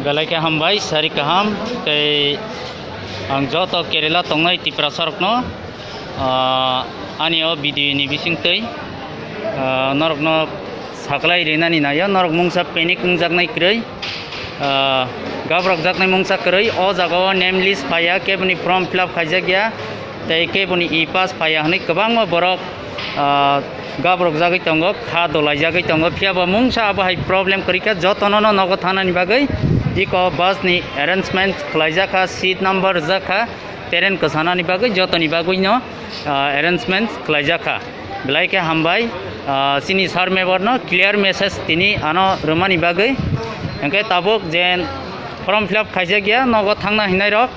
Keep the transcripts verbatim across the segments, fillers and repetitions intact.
Belai khe hambai, sari kaham. Tei ang joto Kerala tongnai Tiprasarokno, ah, ani o video ni bisingtwi, ah, norokno saklai rinani naio, norok mungsa panic wngjaknai kwrwi, ah, gabrokjaknai mungsa kwrwi. O jaga o name list phaiya, keboni form fill up khaijakya, tei keboni e-pass phaiya hwnwi kwbangma borok, ah, gabrokjagwi tongo, kha dolaijagwi tongo. Phiya bo mungsa abo hai problem kwrwi kha, jotono no nogo thanani bagwi iko bus ni arrangement khlaijak kha, seat number rijak kha, train kwsanani bagwi jotoni bagwi no, ah, arrangement khlaijak kha. Belai khe hambai, ah, chini sir member no clear message tini ano rwmani bagwi. Hwnkhe tabuk je form fill up khaijakya, nogo thangna hinai rok,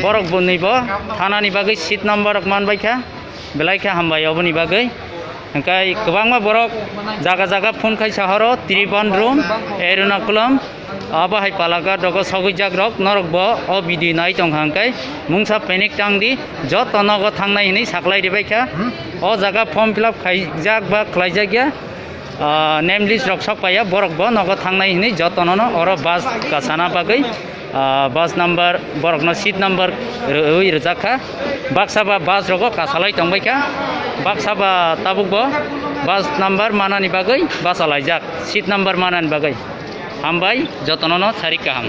borok bwnwi bo thanani bagwi seat number rok manbai kha. Belai khe hambai oboni bagwi. Hwnkhe kwbangma borok jaga jaga phone khai sahoro, Tribandrum, Ernakulam, abo hai Palakkad rogo sogwi jak rok, norok bo o video nai tong kha hwnkhe mungsa panic tang di, joto nogo thangnai hinwi saklai ribai kha. O jaga form fill up khaijak ba khlaijakya, ah, name list rok sok paiya, borok bo nogo thangnai hinwi jotono no oro bus kasana bagwi, ah, bus number, borok no seat number rwi rijak kha. Baksa ba bus rogo kasalai tongbai kha, baksa ba tabuk bo bus number manani bagwi bachalaijak, seat number manani bagwi. Hambai, jotono no sari kaham.